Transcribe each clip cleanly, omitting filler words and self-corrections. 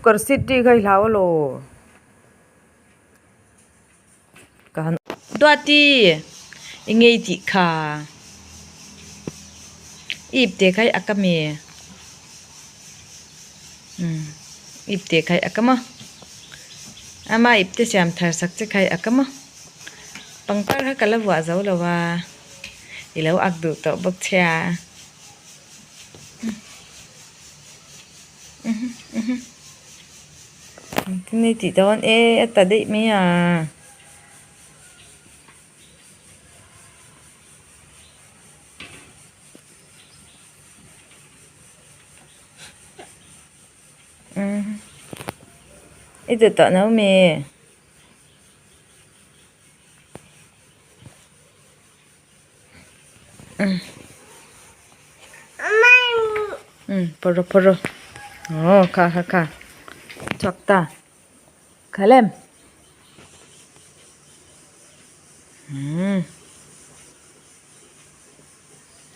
Cooker sit ri kha i hlau alaw. Ka han Duati i ngei tih kha i ipte kha i ak a mi umm ipte kha i ak a maw ama ipte siam thar sak che kha i ak a maw pangpar kha ka la vuah zo lo a i lo ak duh tawh bawk che a. Engtin i tih dawn e a ta daih mai a. I duh tawh no mi? Pawh rawh pawh rawh aw kha kha kha chhuak ta khalem umm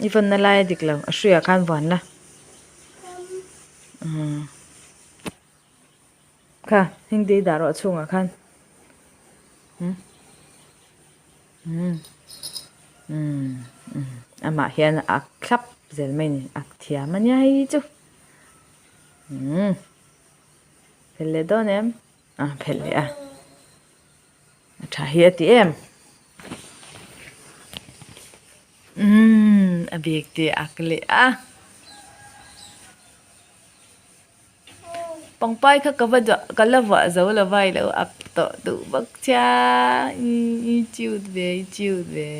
i vawnna lai a dik lo a hruiah khan vuan la umm kha heng te hi dah rawh a chhungah khan umm. Umm umm umm amah hian a ak thlap zel mai a ni ak thiam a nia hei chu umm phelh leh dawn em a phelh leh a a tha hi a ti em umm a bag te a ak leh a. Pangpai kha ka va duah ka la vuah zo lo va i lo ak tawh duh bawk chia i cute ve i cute ve.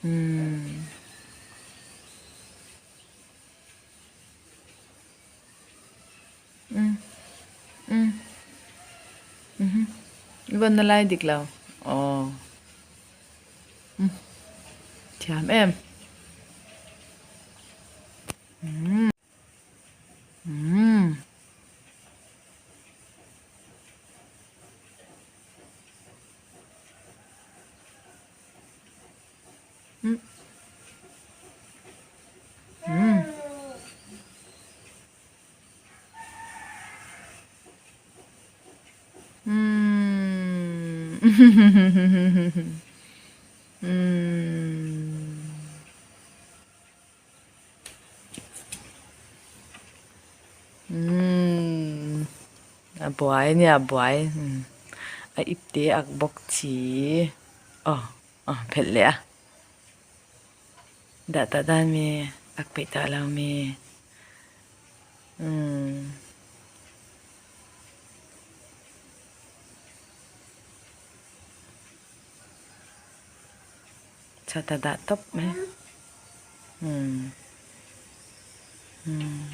Umm. Umm umm mhm i vawnna lai dik lo aw umm thiam em umm umm. Umm umm. A buai a nia a buai a ip te ak bawk chi aw aw phelh leh a dah tah dan mi ak peih tah lo mi. Umm. Chhuat a dah tawp mai. Umm. Umm.